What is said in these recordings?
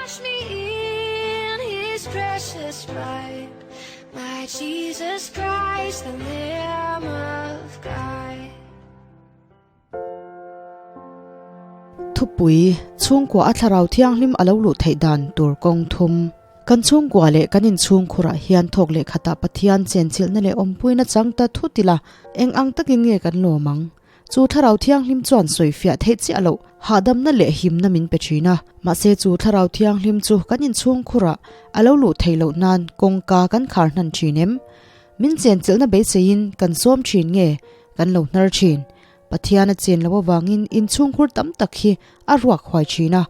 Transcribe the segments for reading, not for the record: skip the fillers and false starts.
Wash me in his precious blood, my Jesus Christ, the Lamb of God. Thupui, Chhungkua a Thlarau Thianghlim a lo luh theih dan tur kawng thum. Kan chhungkua leh kan inchhungkhurah hian thawk leh khatah Pathian chenchilhna leh awmpuina chang ta thut ila eng ang takin nge kan lawm ang? Chu Thlarau Thianghlim chuan sawifiah theih chiah loh hahdamna leh himna min pe thin a. Mahse chu Thlarau Thianghlim chu kan inchhungkhurah a lo luh theih loh nan kawngka kan khar hnan thin em? Min chenchilhna beiseiin kan sawm thin nge kan lo hnar thin? Pathian a chen loh avangin inchhungkhur tam tak hi a ruak huai thin a.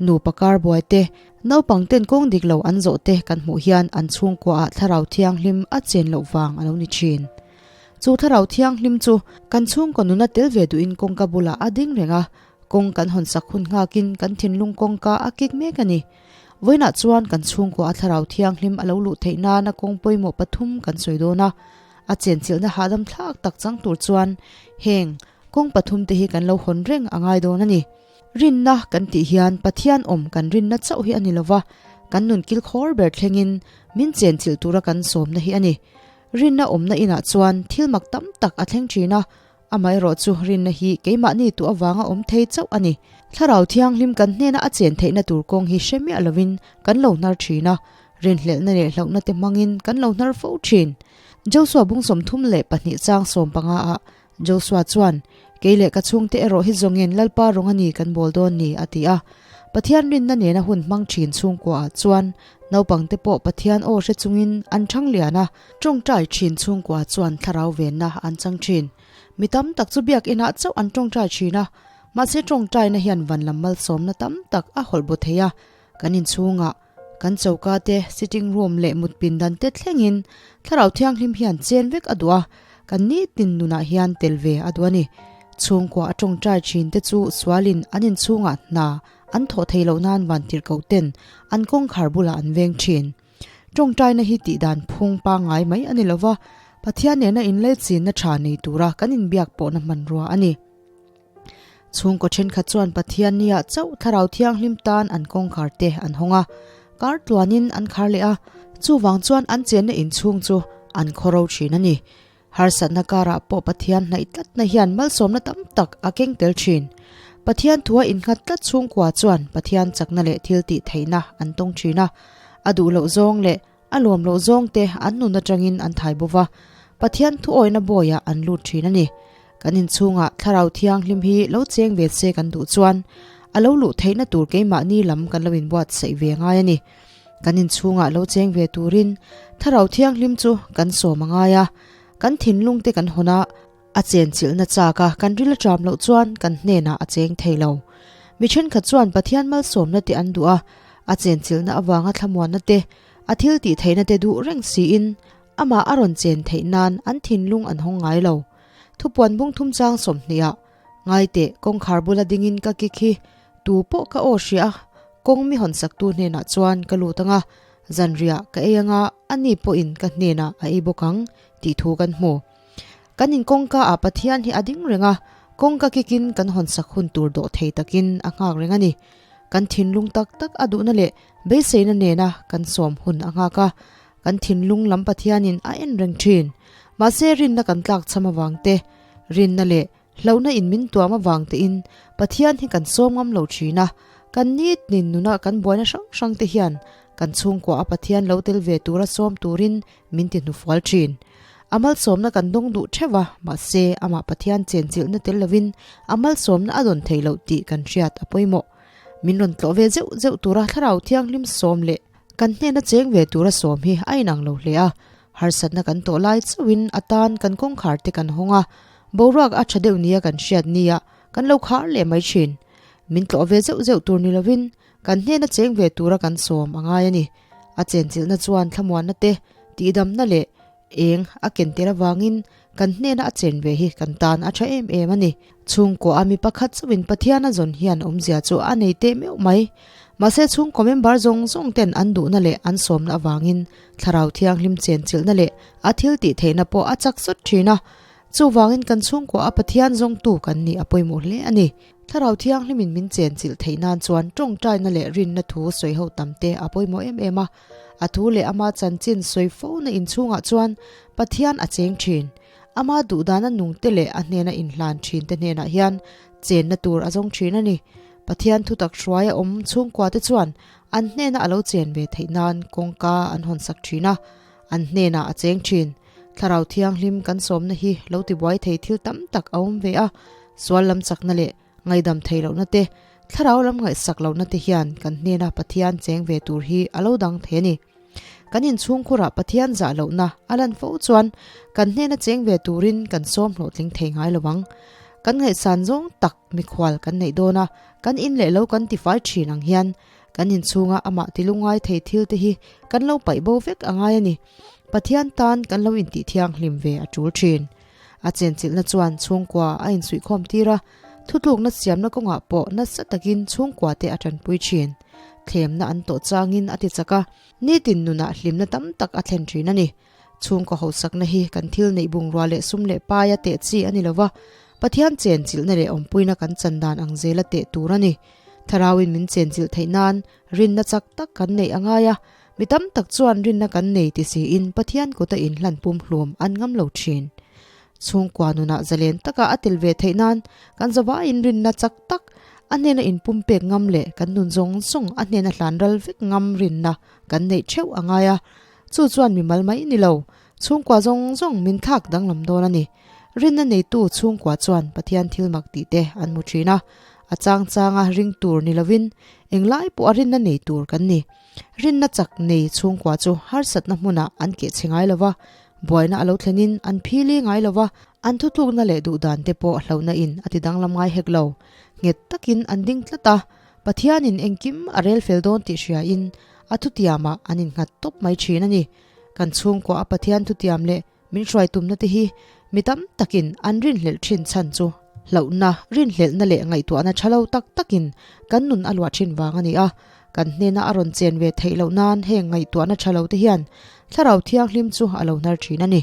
Nupa kar buai te, naupang ten kawng dik lo an zawh te kan hmuh hian an chhungkuaah Thlarau Thianghlim a chen loh vang a lo ni thin. Chu Thlarau Thianghlim chu kan chhungkaw nuna tel ve duhin kawngka bulah a ding reng a, kawng kan hawn sak hun nghakin kan thinlung kawngka a kik mek a ni. Vawiinah chuan kan chhungkua a Thlarau Thianghlim a lo luh theih nana kawng pawimawh pathum kan sawi dawn a, a chenchilhna hahdam thlak tak chang tur chuan heng kawng pathum te hi kan lo hawn reng a ngai dawn a ni. Rinna kan tih hian Pathian awm kan rinna chauh hi a ni lova, kan nun kilkhawr ber thlengin min chenchilh tura kan sawmna hi a ni. Rinna awmna inah chuan thil mak tam tak a thleng thin a, amaherawh chu rinna hi keimahni tu avanga awm thei chauh a ni. Thlarau Thianghlim kan hnena a chen theihna tur kawng hi hre miah lovin kan lo hnar thin a, rinhlelhna leh hlauhna te hmangin kan lo hnar fo thin. Josua bung 32 chang 15 ah Josua chuan, Kei leh ka chhungte erawh hi zawngin Lalpa rawng a ni kan bawl dawn ni, a ti a. Pathian rinna nena hun hmang thin chhungkuaah chuan naupangte pawh Pathian aw hre chungin an thang lian a, tawngtai thin chhungkua chuan thlarau venna an chang thin. Mi tam tak chu biakinah chauh an tawngtai thin a, mahse tawngtaina hian van lam malsawmna tam tak a hawlh bo thei a, kan inchhungah, kan choka te, sitting room leh mut pindan te thlengin Thlarau Thianghlim hian chen vek a duh a, kan nitin nunah hian tel ve a duh a ni. Chhungkua a tawngtai thin te chu sualin an inchhungah hna an thawh thei loh nan vantirhkoh ten an kawngkhar bulah an veng thin. Tawngtaina hi tihdan phung pangngai mai a ni lova, Pathian nena inlaichinna tha nei tura kan inbiak pawhna hmanrua a ni. Chhungkaw thenkhat chuan Pathian nia chauh Thlarau Thianghlim tan an kawngkhar te an hawng a, kar tluanin an khar leh a, chuvang chuan an chenna inchhung chu an khawro thin a ni. Harsatna karah pawh Pathian hnaih tlatna hian malsawmna tam tak a keng tel thin. Pathian thua innghat tlat chhungkua chuan Pathian chakna leh thil tih theihna an tawng thin a, a duh loh zawng leh a lawm loh zawng te an nun atangin an thai bo va, Pathian thuawina bawiah an lut thin a ni. Kan inchhungah Thlarau Thianghlim hi lo cheng ve se kan duh chuan a lo luh theihna tur keimahni lam kan lo inbuatsaih ve ngai a ni. Kan inchhungah lo cheng ve turin Thlarau Thianghlim chu kan sawm a ngai a, kan thinlung te kan hawn a, a chenchilhna chak a kan ril a ṭam loh chuan kan hnenah a cheng thei lo. Mi thenkhat chuan Pathian malsawmna te an duh a, a chenchilhna avanga thlamuanna te, a thil tih theihna te duh reng siin amah a rawn chen theih nan an thinlung an hawng ngai lo. Thupuan bung thum chang 20 ah, Ngaiteh, kawngkhar bula dingin ka kik hi, tu pawh ka aw hria a, kawng mi hawn saktu hnenah chuan ka lut ang a, zanriah ka ei anga ani pawhin ka hnenah a ei bawk ang, tih thu kan hmu. Kan in kawngka ah Pathian hi a ding reng a, kawngka kikin kan hawn sak hun tur dawh thei takin a nghak reng a ni. Kan thinlung tak tak a duhna leh beiseina nena kan sawm hun a nghak a, kan thinlung lam Pathianin a en reng thin. Mahse rinna kan tlak cham avang te, rinna leh hlauhna in min tuam avang tein Pathian hi kan sawm ngam lo thin a, kan nitnin nuna kan buaina hrang hrang te hian kan chhungkua a Pathian lo tel ve tura sawm turin min ti hnufual thin. A malsawmna kan dawng duh theuh a, mahse amah Pathian chenchilhna tel lovin a malsawmna a dawn thei loh tih kan hriat a pawimawh. Min rawn tlawh ve zeuh zeuh tura Thlarau Thianghlim sawm leh kan hnena cheng ve tura sawm hi a inang lo hle a, harsatna kan tawh lai chauhin a tan kan kawngkhar te kan hawng a, boruak a tha deuh nia kan hriat nia kan lo khar leh mai thin. Min tlawh ve zeuh zeuh tur ni lovin kan hnena cheng ve tura kan sawm a ngai a ni. A chenchilhna chuan thlamuanna te, tihdamna leh eng a ken tel avangin kan hnena a chen ve hi kan tan a tha em em a ni. Chhungkaw a mi pakhat chauhin Pathian a zawn hian awmzia chu a nei teh meuh mai. Mahse chhungkaw member zawng zawng ten an duhna leh an sawmna avangin Thlarau Thianghlim chenchilhna leh a thil tih theihna pawh a chak sawt thin a. Chuvangin kan chhungkua a Pathian zawngtu kan nih a pawimawh hle a ni. Thlarau Thianghlimin min chenchilh theih nan chuan tawngtaina leh rinna thu sawi ho tam te a pawimawh em em a. A thu leh ama chanchin sawi fona inchhungah chuan Pathian a cheng thin. Ama duhdana nungte leh a hnena inhlan thinte hnenah hian chenna tur a zawng thin a ni. Pathian thutak hruaia awm chhungkuate chuan an hnena a lo chen ve theih nan kawngka an hawnsak thin a, an hnenah a cheng thin. Thlarau Thianghlim kan sawmna hi lo tibuai thei thil tam tak a awm ve a, sual lam chakna leh ngaidam thei lohna te, thlarau lam ngaihsak lohna te hian kan hnena Pathian cheng ve tur hi a lo dang thei a ni. Kan inchhungkhurah Pathian zah lohna a lan fo chuan kan hnena cheng ve turin kan sawm hlawhtling thei ngai lo ang. Kan ngaihsan zawng tak mikhual kan neih dawn a, kan in leh lo kan tifai thin ang hian kan inchhunga amah tilungai thei thil te hi kan lo paih bo vek a ngai a ni. Pathian tan kan lo intih thianghlim ve a tul thin. A chenchilhna chuan chhungkua a insuihkhawm tir a, thutlukna siamna kawngah pawh nasa takin chhungkua te a tanpui thin. Thlemna an tawh changin a ti chak a, nitin nunah hlimna tam tak a thlen thin a ni. Chhungkaw hausakna hi kan thil neih bungrua leh sum leh paia teh chi a ni lova, Pathian chenchilhna leh awmpuina kan chan dan ang zela teh tur a ni. Thlarauin min chenchilh theih nan rinna chak tak kan neih a ngai a, Mi tam tak chuan rinna kan nei ti siin Pathian kuta inhlan pumhlum an ngam lo thin. Chhungkua nunah zalen taka a tel ve theih nan kan zavaiin rinna chak tak, a hnena inpumpek ngam leh kan nun zawng zawng a hnena hlan ral vek ngam rinna kan neih theuh a ngai a. Chu chuan mi mal mai ni lo, chhungkua zawng zawng min thlak danglam dawn a ni. Rinna neitu chhungkua chuan Pathian thil mak tih te an hmu thin a, a chang changa ring tur ni lovin englai pawh a rinna nei tur kan ni. Rinna chak nei chhungkua chu harsatna hmunah an keh chhe ngai lo va, buaina a lo thlenin an phili ngai lo va, an thutlukna leh duhdan te pawh hlauhna in a ti danglam ngai hek lo. Nghet takin an ding tlat a, Pathianin engkim a rel fel dawn tih hriain a thutiamah an innghat tawp mai thin a ni. Kan chhungkua a Pathian thutiam leh Min hruai tumna te hi mi tam takin an rinhlelh thin chhan chu hlauhna, rinhlelhna leh ngaihtuahna tha lo tak takin kan nun a luah thin vang a ni a. Kan hnena a rawn chen ve theih loh nan heng ngaihtuahna tha lo te hian Thlarau Thianghlim chu a lo hnar thin a ni.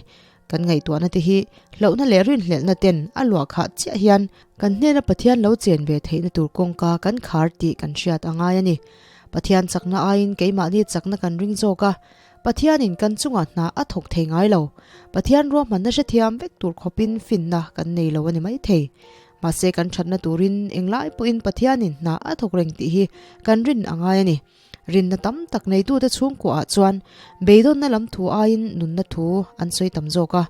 Kan ngaihtuahna te hi hlauhna leh rinhlelhna ten a luah khah chiah hian kan hnena Pathian lo chen ve theihna tur kawngka kan khar tih kan hriat a ngai a ni. Pathian chakna aiin keimahni chakna kan ring zawk a, Pathianin kan chungah hna a thawk thei ngai lo. Pathian ruahmanna hrethiam vek tur khawpin finna kan nei lo a ni maithei. Mahse kan thatna turin englai pawhin Pathianin hna a thawk reng tih hi kan rin a ngai a ni. Rinna tam tak neitute chhungkuaah chuan beidawnna lam thu aiin nunna thu an sawi tam zawk a.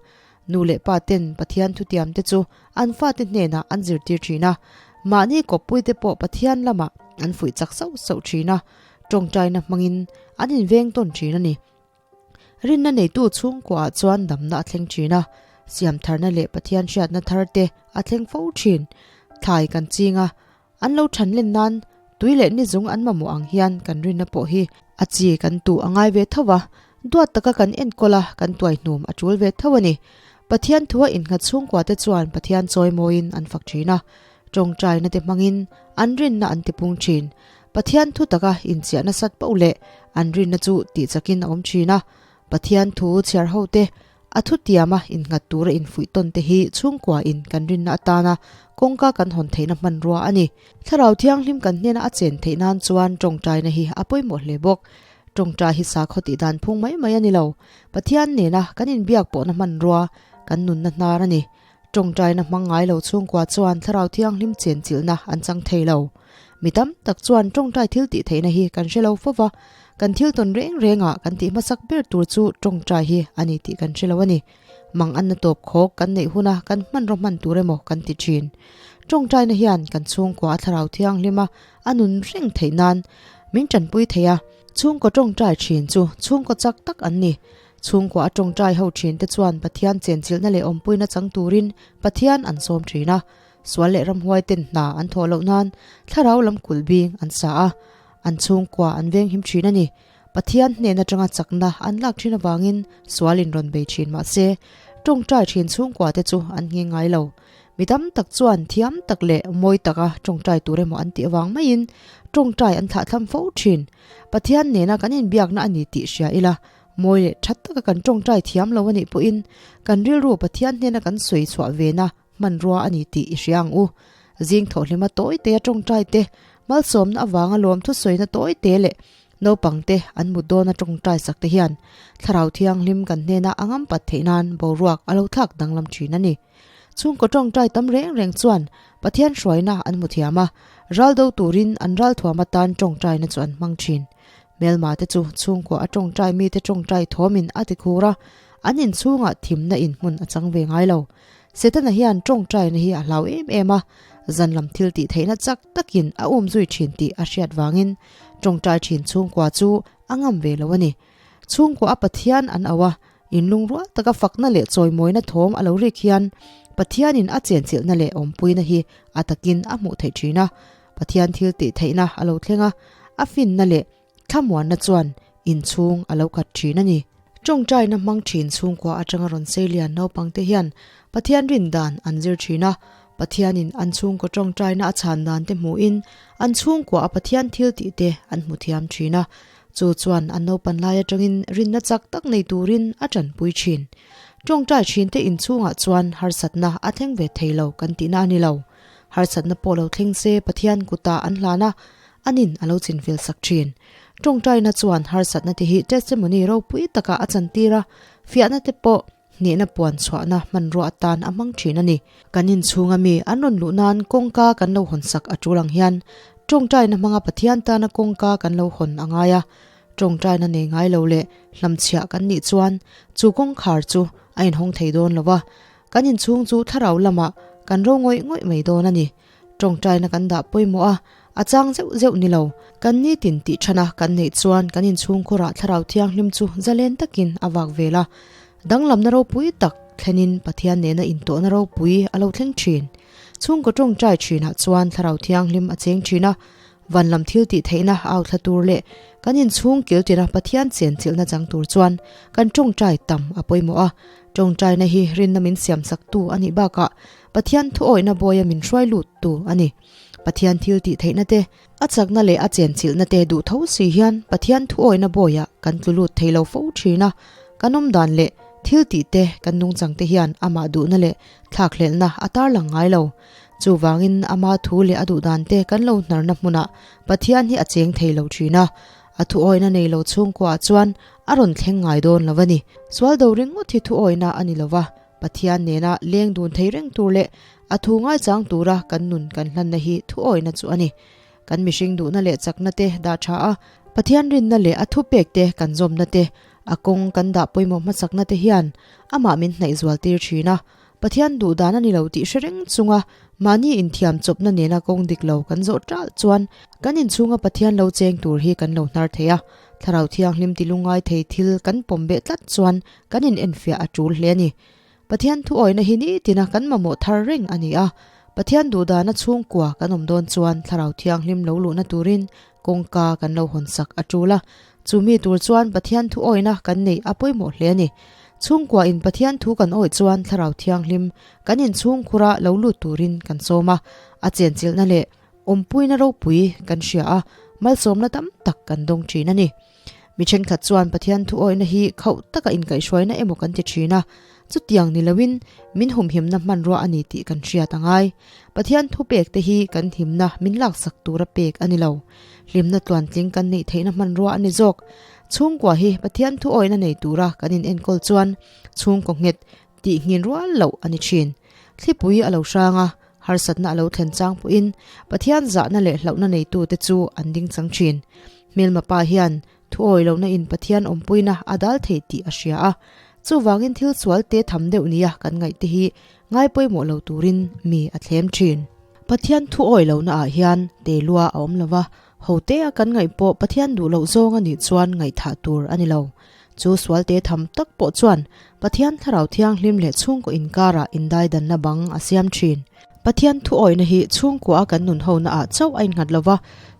Nu leh pa ten Pathian thutiamte chu an fate hnenah an zirtir thin a, mahni kawppuite pawh Pathian lamah an fuih chak sauh sauh thin a. Tawngtaina hmangin an inveng tawn thin a ni. Rinna neitu chhungkuaah chuan damna a thleng thin a, siamtharna leh Pathian hriatna thar te a thleng fo thin. Thlai kan ching a, an lo than len nan tui leh nizung an mamawh ang hian kan rinna pawh hi a chi kan tuh a ngai ve tho va, duat taka kan enkawl a, kan tuaihnum a tul ve tho a ni. Pathian thua innghat chhungkua te chuan Pathian chawimawiin an fak thin a, tawngtaina te hmangin an rinna an tipung thin. Pathian thu taka inchiah nasat poh leh an rinna chu tihchakin a awm thin a, Pathian thu chhiar ho te, a thutiama innghat tura infuih tawn te hi chhungkua in kan rinna atana kawngka kan hawn theihna hmanrua a ni. Thlarau Thianghlim kan hnena a chen theih nan chuan tawngtaina hi a pawimawh hle bawk. Tawngtai hi sakhaw tih dan phung mai mai a ni lo. Pathian nena kan inbiak pawhna hmanrua, kan nunna hnar a ni. Tawngtaina hmang ngai lo chhungkua chuan Thlarau Thianghlim chenchilhna an chang thei lo. Mi tam tak chuan tawngtai thil tih theihna hi kan hre lo fo va, kan thil tawn reng rengah kan tih hmasak ber tur chu tawngtai hi a ni tih kan hre lo a ni. Mang anna tawp khawk kan neih huna kan hmanraw hman tur emaw kan ti thin. Tawngtaina hian kan chhungkua a Thlarau Thianghlima a nun reng theih nan min tanpui thei a. Chhungkaw tawngtai thin chu chhungkaw chak tak an ni. Chhungkua a tawngtai ho thin te chuan Pathian chenchilhna leh awmpuina chang turin Pathian an sawm thin a. Sual leh ramhuai ten hna an thawh loh nan thlarau lam kulh bing an sa a, an chhungkua an venghim thin a ni. Pathian hnen atanga chakna an lak thin avangin sual in rawn bei thin mah se, tawngtai thin chhungkua te chu an ngheng ngai lo. Mi tam tak chuan thiam tak leh mawi taka tawngtai tur emaw an tih avang maiin tawngtai an thlahthlam fo thin. Pathian nena kan inbiakna a ni tih hria ila. Mawi leh that taka kan tawngtai thiam lo a nih pawhin kan rilru Pathian hnena kan sawi chhuah vena hmanrua a ni tih i hria ang u. Zing thawhhlima tawi te a tawngtai te, malsawmna avanga lawm thusawina tawi te leh naupangte an mut dawna tawngtai sak te hian Thlarau Thianghlim kan hnena a ngampat theih nan boruak a lo thlak danglam thin a ni. Chhungkaw tawngtai tam reng reng chuan Pathian hruaina an hmu thiam a, ral do turin an ralthuam atan tawngtaina chu an hmang thin. Hmelma te chu chhungkua a tawngtai mite tawngtai thawmin a ti khur a, an inchhungah thimna inhmun a chang ve ngai lo. Setana hian tawngtaina hi a hlau em em a, zan lam thil tih theihna chak takin a um zui thin tih a hriat vangin tawngtai thin chhungkua chu a ngam ve lo a ni. Chhungkua a Pathian an auh a, inlungrual taka fakna leh chawimawina thawm a lo rik hian Pathianin a chenchilhna leh awmpuina hi a takin a hmuh theih thin a. Pathian thil tih theihna a lo thleng a, a finna leh thlamuanna chuan inchhung a lo khat thin a ni. Tawngtaina hmang thin chhungkua atanga rawn seilian naupangte hian Pathian rin dan an zir thin a, Pathianin an chhungkaw tawngtaina a chhan dan te hmuhin an chhungkua a Pathian thil tih te an hmu thiam thin a, chu chuan an naupan lai atangin rinna chak tak nei turin a tanpui thin. Tawngtai thinte inchhungah chuan harsatna a thleng ve thei lo kan tihna a ni lo. Harsatna pawh lo thleng se Pathian kutah an hlan a, anin a lo chinfel sak thin. Tawngtaina chuan harsatna te hi testimony ropui takah a chantir a, fiahna te pawh hnehna puan chhuahna hmanrua atan a hmang thin a ni. Kan inchhunga mi an rawn luh nan kawngka kan lo hawn sak a tul ang hian tawngtaina hmanga Pathian tana kawngka kan lo hawn a ngai a. Tawngtaina nei ngai lo leh hlamchhiah kan nih chuan chu kawngkhar chu a inhawng thei dawn lo va, Kan inchhung chu thlarau lamah kan ro ngawih ngawih mai dawn a ni. Tawngtaina kan dah pawimawh a, a chang zeuh zeuh ni lo. Kan nitin tih thana kan neih chuan kan inchhungkhurah thlarau thianghlim chu zalen takin a vak vel a. Danglamna ropui tak thlenin Pathian nena intawhna ropui a lo thleng thin. Chhungkaw tawngtai thinah chuan thlarau thianghlim a cheng thin a, van lam thil tih theihna au thla tur leh kan inchhung kil tina Pathian chenchilhna chang tur chuan kan tawngtai tam a pawimawh a. Tawngtaina hi rinna min siamsaktu a nih bakah Pathian thuawihna bawia min hruai luttu a ni. Pathian thil tih theihna te, a chakna leh a chenchilhna te duh tho si hian Pathian thuawihna bawiah kan tlu lut thei lo fo thin a, kan awm dan leh thil tih te kan nungchang te hian amah duhna leh thlakhlelhna a tarlang ngai lo. Chuvangin ama thu leh a duh dan te kan lo hnarna hmunah Pathian hi a cheng thei lo thin a, a thuawihna nei lo chhungkuaah chuan a rawn thleng ngai dawn lo a ni. Sual do ringawt hi thuawihna a ni lo va, Pathian nena leng dun thei reng tur leh a thu ngaichang tura kan nun kan hlanna hi thuawihna chu a ni. Kan mihring duhna leh chakna te dah tha a, Pathian rinna leh a thupek te kan zawmna te, a kawng kan dah pawimawh hmasakna te hian amah min hnaih zual tir thin a. Pathian duh dan a ni lo tih hre reng chunga mahni inthiam chawpna nena kawng dik lo kan zawh ṭalh chuan kan inchhunga Pathian lo cheng tur hi kan lo hnar thei a. Thlarau Thianghlim ti lungngai thei thil kan pawm beh tlat chuan kan inenfiah a ṭul hle a ni. Pathian thuawihna hi nitina kan mamawh thar reng a ni a. Pathian duhdana chhungkua kan awm dawn chuan Thlarau Thianghlim lo luhna turin kawngka kan lo hawnsak a ṭul a. Chumi tur chuan Pathian thuawihna kan neih a pawimawh hle a ni. Chhungkua in Pathian thu kan awih chuan Thlarau Thianghlim kan inchhungkhura lo lut turin kan sawm a, a chenchilhna leh awmpuina ropui kan hria a, malsawmna tam tak kan dawng thin a ni. Mi thenkhat chuan Pathian thu awihna hi khauh taka inkaihhruaina emaw kan ti thin a, chutiang ni loin min humhimna hmanrua a ni tih kan hriat a ngai. Pathian thu pek te hi kan himna min laksak tura pek a ni lo. Hlimna tluantling kan neih theihna hmanrua a ni zawk. Chhungkua hi Pathian thu awihna nei tura kan in enkawl chuan chhungkaw nghet tih nghin rual loh a ni thin. Thlipui a lo hrang a, harsatna a lo thlen chang pawhin Pathian zahna leh hlauhna neitute chu an ding chang thin. Hmelma pa hian thu awih lohna in Pathian awmpuina a dal thei tih a hria a, chuvangin thil sual te tham deuh nia kan ngaih te hi ngai pawimawh lo turin mi a thlem thin. Pathian thu awih lohna ah hian te lua a awm lova, Hote a kan ngaih pawh Pathian duh loh zawng a nih chuan ngaihthah tur a ni lo. Chu sualte tham tak pawh chuan Pathian Thlarau Thianghlim leh chhungkaw inkarah indaidanna bang a siam thin. Pathian thuawihna hi chhungkua a kan nun hona ah chauh a innghat lo va,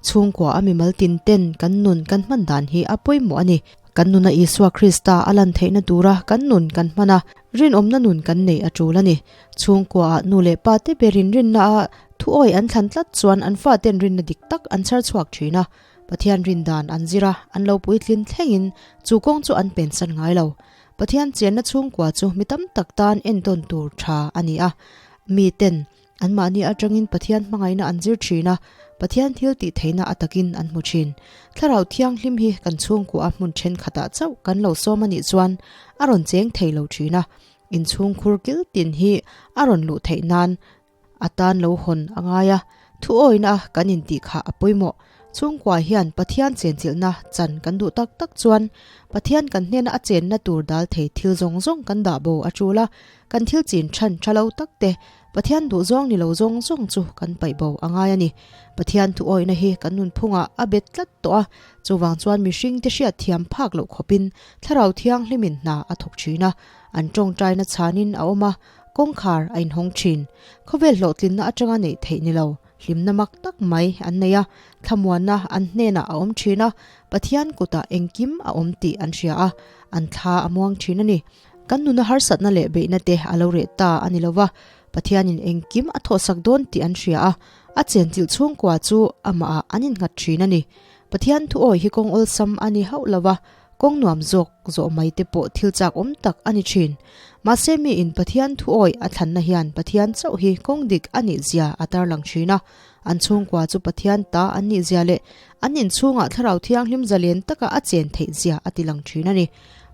chhungkua a mimal tin ten kan nun kan hman dan hi a pawimawh a ni. Kan nuna Isua Krista a lan theihna tura kan nun kan hman a, rinawmna nun kan neih a tul a ni. Chhungkua ah nu leh pa te berin rinna a thuawi an thlan tlat chuan an faten rinna dik tak an chhar chhuak thin a. Pathian rin dan an zir a, an lo puitlin thlengin chu kawng chu an pensan ngai lo. Pathian chenna chhungkua chu mi tam tak tan entawn tur tha a ni a. Mi ten anmahni atangin Pathian hmangaihna an zir thin a, Pathian thil tih theihna a takin an hmu thin. Thlarau Thianghlim hi kan chhungkua a hmun thenkhatah chauh kan lo sawm a nih chuan a rawn cheng thei lo thin a. Inchhungkhur kil tin hi a rawn luh theih nan A tan lo hawn a ngai a, thu awina a kan intih kha a pawimawh. Chhungkua hian Pathian chenchilhna chan kan duh tak tak chuan Pathian kan hnena a chenna tur dal thei thil zawng zawng kan dah bo a tul a, kan thil chin than tha lo tak te, Pathian duh zawng ni lo zawng zawng chu kan paih bo a ngai a ni. Pathian thu awina hi kan nunphungah a bet tlat tawh a, chuvang chuan mihring te hriat thiam phak loh khawpin Thlarau Thianghlimin hna a thawk thin a, an tawngtaina chhanin a awm a, Kawngkhar a inhawng thin. Khawvel hlawhtlinna atanga neih theih ni lo, hlimna mak tak mai an nei a, thlamuanna an hnenah a awm thin a, Pathian kutah engkim a awm tih an hria a, an thla a muang thin a ni. Kan nuna harsatna leh beihna te a lo reh ta a ni lo va, Pathianin engkim a thawhsak dawn tih an hria a, a chenchilh chhungkua chu amahah an innghat thin a ni. Pathian thuawi hi kawng awlsam a ni hauh lo va, Kawng nuam zawk zawh mai te pawh thil chak awm tak a ni thin. Mahse mi in Pathian thuawi a thlanna hian Pathian chauh hi kawng dik a nih zia a tarlang thin a. An chhungkua chu Pathian ta an nih zia leh an inchhungah Thlarau Thianghlim zalen taka a chen theih zia a ti lang thin a ni.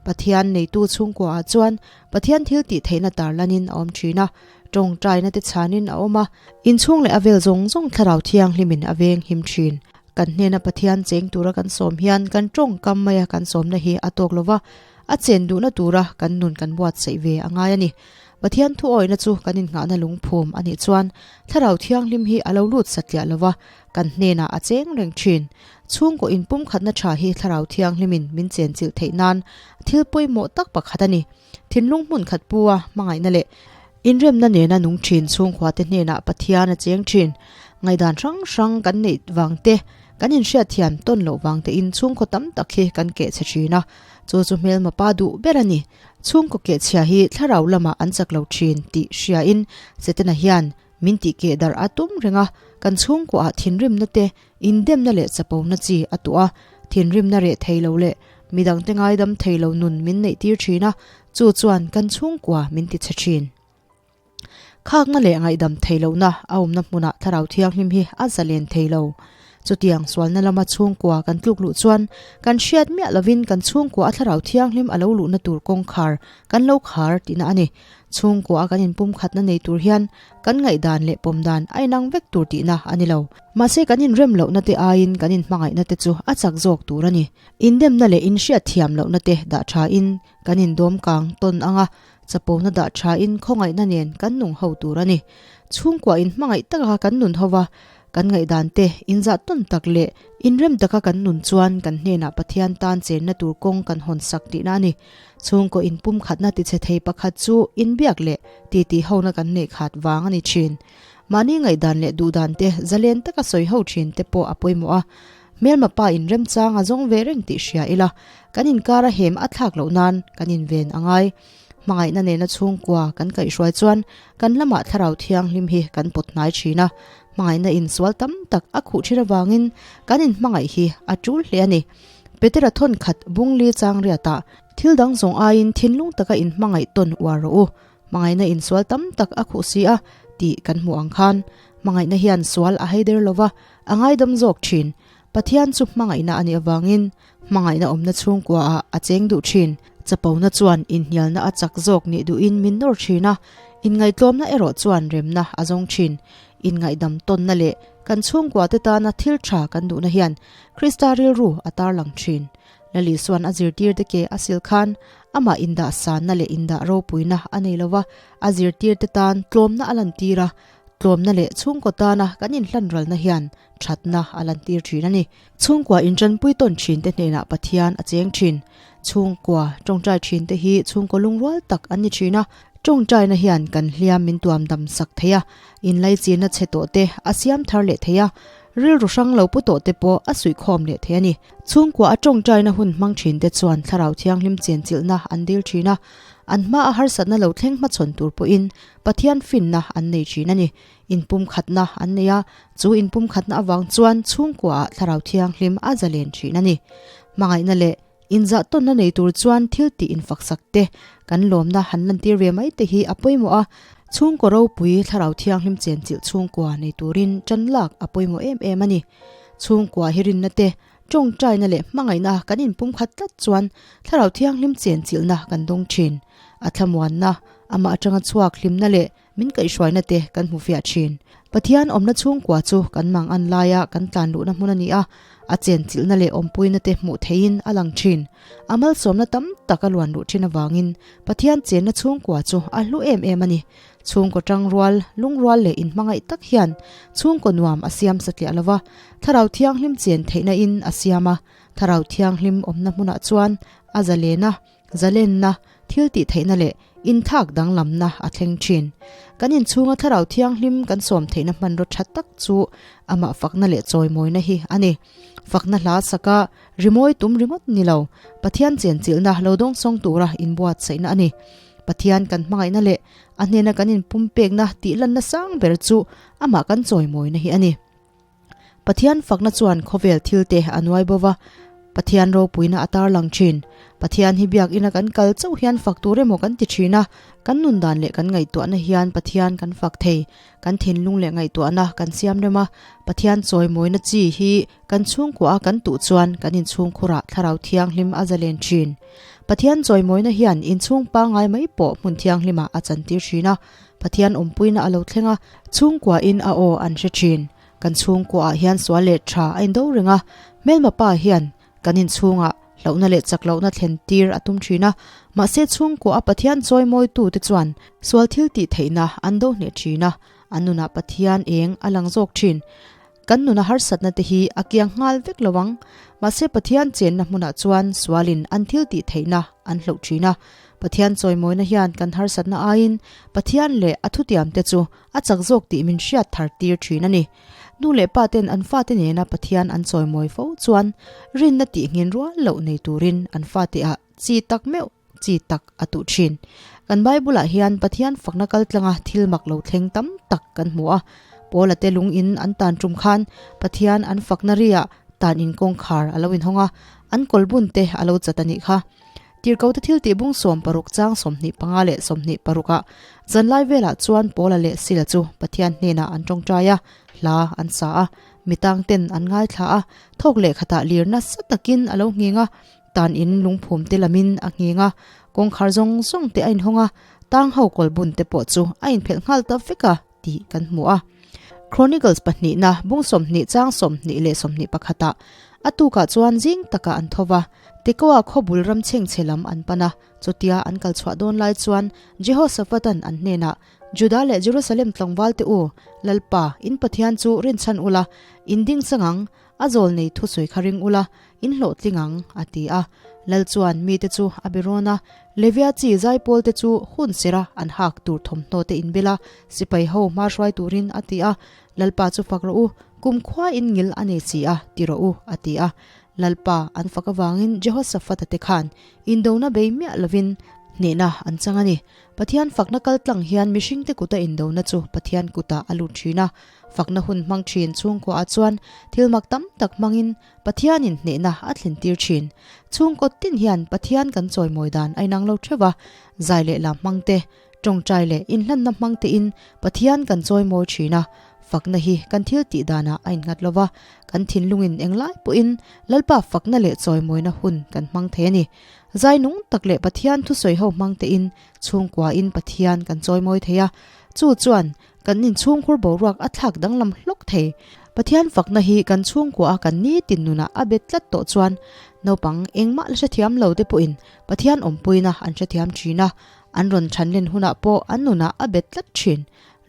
Pathian neitu chhungkua ah chuan Pathian thil tih theihna tarlanin a awm thin a, tawngtaina te chhanin a awm a, inchhung leh a vel zawng zawng Thlarau Thianghlimin a veng him thin. Kan hnena Pathian cheng tura kan sawm hian kan tawngkam maia kan sawmna hi a tawk lova, a chen duhna tura kan nun kan buatsaih ve a ngai a ni. Pathian thuawihna chu kan innghahna lungphum a nih chuan Thlarau Thianghlim hi a lo lut satliah lova, kan hnenah a cheng reng thin. Chhungkaw inpumkhatna tha hi Thlarau Thianghlimin min chenchilh theih nan thil pawimawh tak pakhat a ni. Thinlung hmun khat pu a hmangaihna leh inremna nena nung thin chhungkhuate hnenah Pathian a cheng thin. Ngaihdan hrang hrang kan neih vang te, kan inhriatthiam tawn loh vang tein chhungkaw tam tak hi kan keh chhe thin a, chu chu hmelma pa duh ber a ni. Chhungkaw keh chhia hi thlarau lamah an chak lo thin tih hriain Setana hian min tih keh darh a tum reng a, kan chhungkuaah thinrimna te, indemna leh chapona chi a tuah a, thinrimna reh thei lo leh midangte ngaidam thei lo nun min neih tir thin a, chu chuan kan chhungkua min ti chhe thin. Khakna leh ngaihdam thei lohna a awmna hmunah Thlarau Thianghlim hi a zalen thei lo. Chutiang sualna lama chhungkua kan tluk luh chuan kan hriat miah lovin kan chhungkua a Thlarau Thianghlim a lo luhna tur kawngkhar kan lo khar tihna a ni. Chhungkua a kan inpumkhatna nei tur hian kan ngaihdan leh pawmdan a inang vek tur tihna a ni lo. Mahse kan inrem lohna te aiin kan inhmangaihna te chu a chak zawk tur a ni. Indemna leh inhriat thiam lohna te dah thain kan indawm kang tawn ang a, chapona dah thain khawngaihna nen kan nung ho tur a ni. Chhungkua inhmangaih taka kan nun ho va, kan ngaihdan te inzah tawn tak leh inrem taka kan nun chuan kan hnenah Pathian tan chenna tur kawng kan hawn sak tihna a ni. Chhungkaw inpumkhatna tichhe thei pakhat chu inbiak leh titi hona kan neih khat vang a ni thin. Mahni ngaihdan leh duhdan te zalen taka sawi ho thin te pawh a pawimawh a. Hmelma pa in remchang a zawng ve reng tih hria ila, kan inkar a hem a thlak loh nan kan inven a ngai. Hmangaihna nena chhungkua kan kaihhruai chuan kan lamah Thlarau Thianghlim hi kan pawt hnai thin a. Hmangaihna insual tam tak a khuh thin avangin kan inhmangaih hi a tul hle a ni. Petera thawn khat bungli chang riatah thil dang zawng aiin thinlung taka inhmangaih tawn uar rawh u. Hmangaihna insual tam tak a khuh si a tih kan hmuh ang khan hmangaihna hian sual a haider lo va, a ngaidam zawk thin. Pathian chu hmangaihna a nih avangin hmangaihna awmna chhungkuaah a cheng duh thin. Chapona chuan inhnialna a chak zawk nih duhin min nawr thin a, inngaihtlawmna erawh chuan remna a zawng thin. Inngaihdam tawnna leh kan chhungkuate tana thil tha kan duhna hian Krista rilru a tarlang thin. Lali chuan a zirtirte ke a sil khan amah indah sanna leh indah ropuina a nei lo va, a zirtirte tan tlawmna a lantir a, tlawmna leh chhungkaw tana kan inhlanralna hian thatna a lantir thin a ni. Chhungkua intanpui tawn thinte hnenah Pathian a cheng thin. Chhungkua tawngtai thinte hi chhungkaw lungrual tak an ni thin a, tawngtaina hian kan hliam min tuam dam sak thei a, inlaichinna chhe tawh te a siam thar leh thei a. Rilru hrang lo pu tawh te pawh a suihkhawm leh thei a ni. Chhungkua a tawngtaina hun hmang thin te chuan thlarau thianghlim chenchilhna an dil thin a, an hma a harsatna lo thleng hmachhawn tur pawhin Pathian finna an nei thin a ni. Inpumkhatna an nei a, chu inpumkhatna avang chuan chhungkuaah thlarau thianghlim a zalen thin a ni. Hmangaihna leh inzahtawnna nei tur chuan thil tih infaksak te, kan lawmna han lantir ve mai te hi a pawimawh a, chhungkaw ropui thlarau thianghlim chenchilh chhungkua nei turin tan lak a pawimawh em em a ni. Chhungkua hi rinna te, tawngtaina leh hmangaihna kan inpumkhat tlat chuan thlarau thianghlim chenchilhna kan dawng thin. A thlamuanna, amah atanga chhuak hlimna leh Min kaihhruaina te kan hmu fiah thin. Pathian awmna chhungkua chu kan mang an laia kan tlan luhna hmun a ni a, a chenchilhna leh awmpuina te hmuh theihin a lang thin. A malsawmna tam tak a luan luh thin avangin Pathian chenna chhungkua chu a hlu em em a ni. Chhungkaw tangrual, lungrual leh inhmangaih tak hian chhungkaw nuam a siam satliah lo va, Thlarau Thianghlim chen theihna in a siam a, Thlarau Thianghlim awmna hmunah chuan a zalen a, Zalenna, thil tih theihna leh inthlak danglamna a thleng thin. Kan inchhunga Thlarau Thianghlim kan sawm theihna hmanraw tha tak chu amah fakna leh chawimawina hi a ni. Fakna hla saka rimawi tum ringawt ni lo, Pathian chenchilhna lo dawngsawng tura inbuatsaihna a ni. Pathian kan hmangaihna leh a hnena kan inpumpekna tihlanna sang ber chu amah kan chawimawina hi a ni. Pathian fakna chuan khawvel thilte a nuai bo va, Pathian ropuina a tarlang thin. Pathian hi biakina kan kal chauh hian fak tur emaw kan ti thin a, kan nun dan leh kan ngaihtuahna hian Pathian kan fak thei. Kan thinlung leh ngaihtuahna kan siam rem a, Pathian chawimawina chi hi kan chhungkua a kan tuh chuan kan inchhungkhurah Thlarau Thianghlim a zalen thin. Pathian chawimawina hian inchhung pangngai mai pawh hmun thianghlimah a chantir thin a, Pathian awmpuina a lo thleng a, chhungkuain a aw an hre thin. Kan chhungkuaah hian sual leh tha a indo reng a, hmelma pa hian kan inchhungah hlauhna leh chak lohna thlen tir a tum thin a, mahse chhungkuaha Pathian chawimawitute chuan sual thil tih theihna an do hneh thin a, an nunah Pathian eng a lang zawk thin. Kan nuna harsatna te hi a kiang nghal vek lo ang. Mahse Pathian chenna hmunah chuan sualin an thil tih theihna an hloh thin a. Pathian chawimawina hian kan harsatna aiin Pathian leh a thutiamte chu a chak zawk tih min hriat thar tir thin a ni. Nu leh pa ten an fate nena Pathian an chawimawi fo chuan rinna tih nghin rual loh nei turin an fate ah chi tak meuh chi tak a tuh thin. Kan Bible-ah hian Pathian fakna kaltlanga thil mak lo thleng tam tak kan hmu a. Paula te lung in an tan tum khan Pathian an fakna riah tan in kawngkhar a lo inhawng a, an kawlbun te a lo chat a nih kha. Tirhkote thil tih bung 60 chang 25 leh 26 ah zanlai velah chuan Paula leh Sila chu Pathian hnenah an tawngtai a, hla an sa a, mitang ten an ngaithla a, thawk leh khatah lir nasa takin a lo nghing a, Tan in lungphum te lamin a ngheng a, kawngkhar zawng zawng te a inhawng a, tang ho kawlbun te pawh chu a inphelh nghal ta vek a tih kan hmu a. Chronicles pahnihna bung 20 chang 20 leh 21 ah a tukah chuan zing takah an tho va, Tekoa khawbul ram chhengchhe lam an pan a, chutia an kal chhuah dawn lai chuan Jehoshaphat-a'n an hnenah, Juda leh Jerusalem tlangval te u, Lalpa, in Pathian chu rinchhan ula, in ding chang ang, A zawl nei thusawi kha ring ula, in hlawhtling ang, a ti a. Lal chuan mite chu a be rawn a, Levia chi zaipawl te chu hun sira an hak tur thawmhnaw te inbel a, sipai ho hma hruai turin a ti a. Lalpa chu fak rawh u, kumkhua in ngil a nei si a, ti rawh u, a ti a. Lalpa an fak avangin Jehoshaphat-a te khan indona bei miah lovin hnehna an chang a ni. Pathian fakna kaltlang hian mihringte kuta indona chu Pathian kutah a lut thin a. Fakna hun hmang thin chhungkuaah chuan thil mak tam tak hmangin Pathianin hnehna a thlen tir thin. Chhungkaw tin hian Pathian kan chawimawi dan a inang lo theuh a, zai leh lam hmang te, tawngtai leh inhlanna hmang tein Pathian kan chawimawi thin a. Fakna hi kan thil tih danah a innghat lo va, kan thinlungin englai pawhin Lalpa fakna leh chawimawina hun kan hmang thei a ni. Zai nung tak leh Pathian thusawi ho hmang tein chhungkuain Pathian kan chawimawi thei a, chu chuan Kan inchhungkhur boruak a thlak danglam hlawk thei. Pathian fakna hi kan chhungkua a kan nitin nunah a bet tlat tawh chuan naupang engmah la hrethiam lo te pawhin Pathian awmpuina an hrethiam thin a, an rawn chhanlen hunah pawh an nunah a bet tlat thin.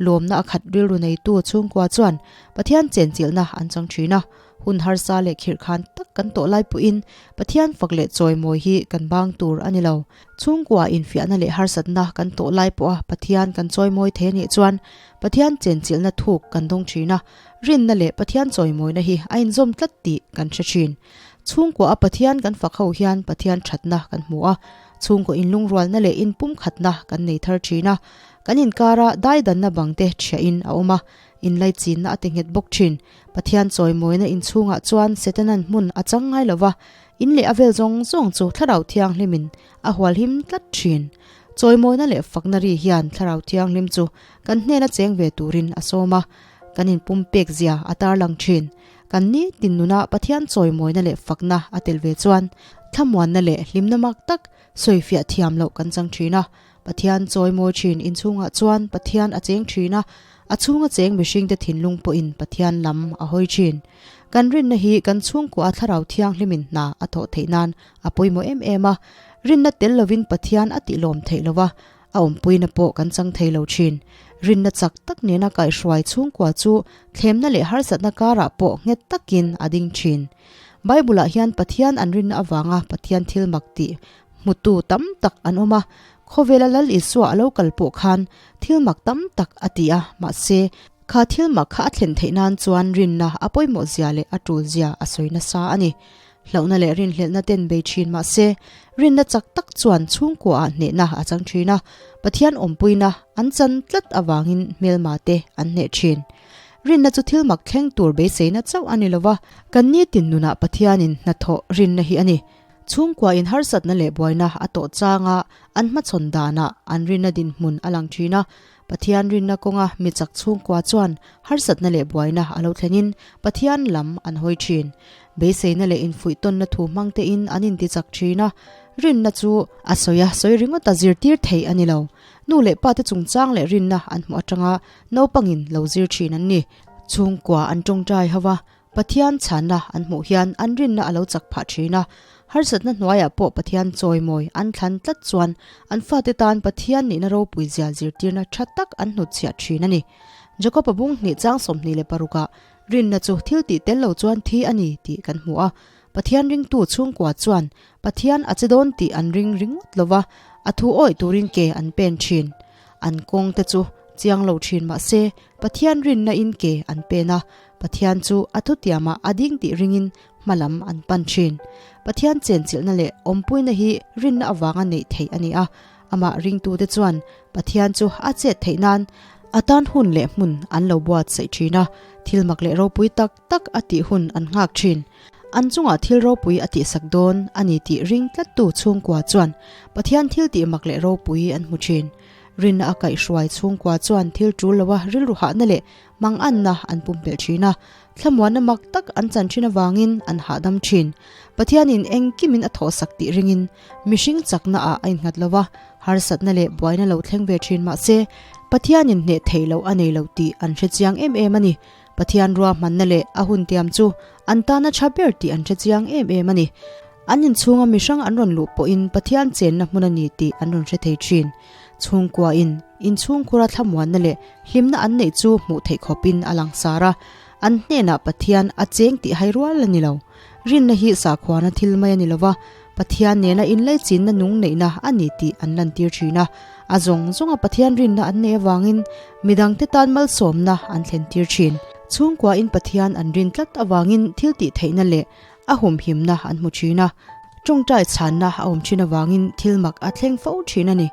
Lawmna a khat rilru neitu chhungkua chuan Pathian chenchilhna an chang thin a. Hun harsa leh khirhkhan tak kan tawh lai pawhin Pathian fak leh chawimawi hi kan bang tur a ni lo. Chhungkua infiahna leh harsatna kan tawh lai pawha Pathian kan chawimawi thei a nih chuan Pathian chenchilhna thuk kan dawng thin a, rinna leh Pathian chawimawina hi a inzawm tlat tih kan hre thin. Chhungkua a Pathian kan fak ho hian Pathian thatna kan hmu a, chhungkaw inlungrualna leh inpumkhatna kan nei thar thin a, kan inkara daidanna bangte thiahin a awm a, inlaichinna a ti nghet bawk thin. Pathian chawimawina inchhungah chuan Setanan hmun a chang ngai lo va, in leh a vel zawng zawng chu Thlarau Thianghlimin a hualhim tlat thin. Chawimawina leh fakna ri hian Thlarau Thianghlim chu kan hnena cheng ve turin a sawm a, kan inpumpek zia a tarlang thin. Kan ni tin nuna Pathian chawimawina leh fakna a tel ve chuan thlamuanna leh hlimna mak tak sawifiah thiam loh kan chang thin a. Pathian chawimawi thin inchhungah chuan Pathian a cheng thin a, a chhunga cheng mihringte thinlung pawhin Pathian lam a hawi thin. Kan rinna hi kan chhungkua Thlarau Thianghlimin hna a thawh theih nan a pawimawh em em a, rinna tel lovin Pathian a tihlawm theih lo va, a awmpuina pawh kan chang thei lo thin. Rinna chak tak nena kaihhruai chhungkua chu thlemna leh harsatna karah pawh nghet takin a ding thin. Bible-ah hian Pathian an rinna avanga Pathian thil mak tih hmutu tam tak an awm a, khawvela Lal Isua a lo kal pawh khan thil mak tam tak a ti a, mahse, kha thil mak kha a thlen theih nan chuan rinna a pawimawh zia leh a tul zia a sawi nasa a ni. Hlauhna leh rinhlelhna ten bei thin mahse, rinna chak tak chuan chhungkuaah hnehna a chang thin a, Pathian awmpuina an chan tlat avangin hmelma te an hneh thin. Rinna chu thil mak thleng tur beiseina chauh a ni lova, kan nitin nunah Pathianin hnathawh rinna hi a ni. Chhungkuain harsatna leh buaina a tawh changa an hmachhawn danah an rinna dinhmun a lang thin a, Pathian rinna kawnga mi chak chhungkua chuan harsatna leh buaina a lo thlenin Pathian lam an hawi thin. Beiseina leh infuihtawnna thu hmang tein an intichak thin a, rinna chu a sawi a sawi ringawt a zirtir theih a ni lo. Nu leh pate chungchang leh rinna an hmuh atanga naupangin lo zir thin an ni. Chhungkua an tawngtai ho va, Pathian chhanna an hmuh hian an rinna a lo chak phah thin a, harsatna hnuaiah pawh Pathian chawimawi an thlan tlat chuan an fate tan Pathian nihna ropui zia zirtirna tha tak an hnutchhiah thin a ni. Jakob-a bung hnih chang 26ah rinna chu thil tih tel lo chuan thi a ni tih kan hmu a. Pathian ringtu chhungkua chuan Pathian a che dawn tih an ring ringawt lo va, a thu awih turin ke an pen thin. An kawng te chu chiang lo thin mah se, Pathian rinna in ke an pen a, Pathian chu a thutiamah a ding tih ringin hma lam an pan thin. Pathian chenchilhna leh awmpuina hi rinna avanga neih theih a ni a, amah ringtute chuan Pathian chu a chet theih nan a tan hun leh hmun an lo buatsaih thin a, thil mak leh ropui tak tak a tih hun an nghak thin. An chungah thil ropui a tihsak dawn a ni tih ring tlattu chhungkua chuan Pathian thil tih mak leh ropui an hmu thin. Rinna a kaihhruai chhungkua chuan thil tul loa rilru hahna leh manganna an pumpelh thin a, thlamuanna mak tak an chan thin avangin an hahdam thin. Pathianin engkimin a thawhsak tih ringin mihring chakna ah a innghat lo a, harsatna leh buaina lo thleng ve thin mah se Pathianin hneh theih loh a nei lo tih an hre chiang em em a ni. Pathian ruahmanna leh a hun tiam chu an tana tha ber tih an hre chiang em em a ni. An inchhunga mihrang an rawn luh pawhin Pathian chenna hmun a ni tih an rawn hre thei thin. Chhungkuain inchhungkhura thlamuanna leh hlimna an neih chu hmuh theih khawpin a langsar a, an hnenah Pathian a cheng tih hai rual a ni lo. Rinna hi sakhuana thil mai a ni lo va, Pathian nena inlaichinna nung neihna a ni tih an lantir thin a. A zawng zawnga Pathian rinna an neih avangin midangte tan malsawmna an thlentir thin. Chhungkuain Pathian an rin tlat avangin thil tih theihna leh a humhimna an hmu thin a, tawngtai chhanna a awm thin avangin thil mak a thleng fo thin a ni.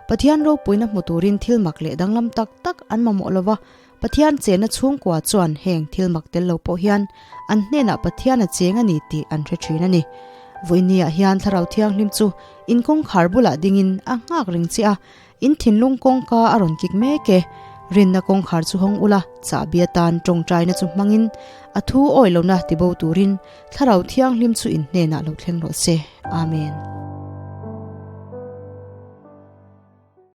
Pathian ropuina hmu turin thil mak leh danglam tak tak an mamawh lo va, Pathian chenna chhungkua chuan heng thil mak tel lo pawh hian an hnenah Pathian a cheng a ni tih an hre thin a ni. Vawinia hian Thlarau Thianghlim chu in kawngkhar bulah dingin a nghak reng che a, In thinlung kawngka a rawn kik mek e. Rinna kawngkhar chu hawng ula, chahbi atan tawngtaina chu hmangin a thu awi lohna tibo turin Thlarau Thianghlim chu in hnenah lo thleng rawh se. Amen.